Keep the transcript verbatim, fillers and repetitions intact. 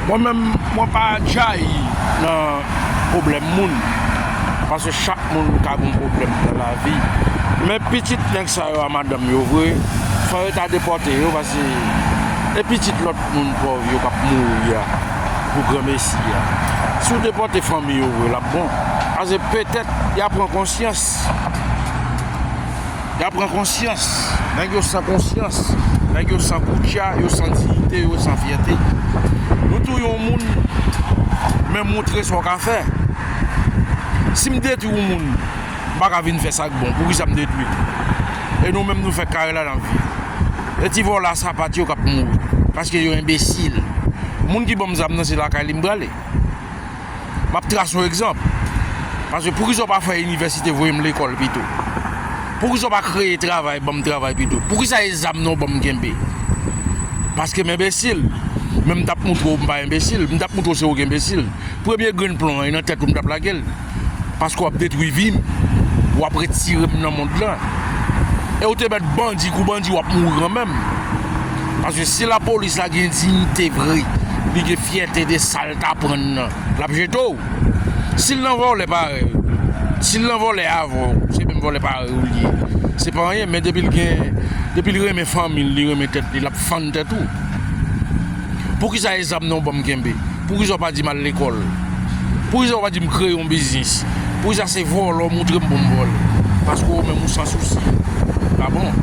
Mwen menm, mwen pa djayi nan pwoblèm moun. Paske chak moun ka gen pwoblèm nan lavi. Men pitit nèg sa yo a madanm yo vre, fò yo ta depòte yo, paske e pitit lòt moun pòv yo k ap mouri a pou granmesi a. Si w depòte fanmi yo vre, l ap bon. Paske petèt, y a pran konsyans. Y a pran konsyans. Nèg yo san konsyans. Nèg yo san koutcha, yo san diyite, yo san fyète. Nou touye yon moun, men montre sa w ka fè. Si m detwi yon moun, m pa ka vin fè sa k bon. Poukisa m detwi l? E nou menm nou fè kare la n ap viv. E ti vòlè a sapat yo k ap mouri. Paske yo enbesil. Moun ki ban m zam nan, se lakay li m prale. M ap trase yon egzanp. Paske poukisa w pa fè inivèsite voye m lekòl pito? Poukisa w pa kreye travay, ban m travay pito? Poukisa e zam nan w ban m kenbe? Paske m enbesil. Men m t ap montre w m pa enbesil. M t ap montre w se ou ki enbesil. Premye grenn plon an, e nan tèt ou m t ap lage l. Paske w ap detwi vi m. W ap retire m nan mond lan. E w te mèt bandi kou bandi, w ap mouri kanmenm. Paske si lapolis la gen diyite vre, li gen fyète de sa l t aprann nan, l ap jete w. Si l nan vòlè parèy ou, si l nan vòlè avè w, se menm vòlè parèy ou li ye. Se pa anyen, men depi l gen, depi l renmen fanmi l, li renmen tèt li, l ap fann tèt ou. Poukisa e zam nan w ban m kenbe? Poukisa w pa di m al lekòl? Poukisa w pa di m kreye yon biznis? Poukisa se vòlè w montre m pou m vòlè? Paske ou menm ou san sousi. Pa bon.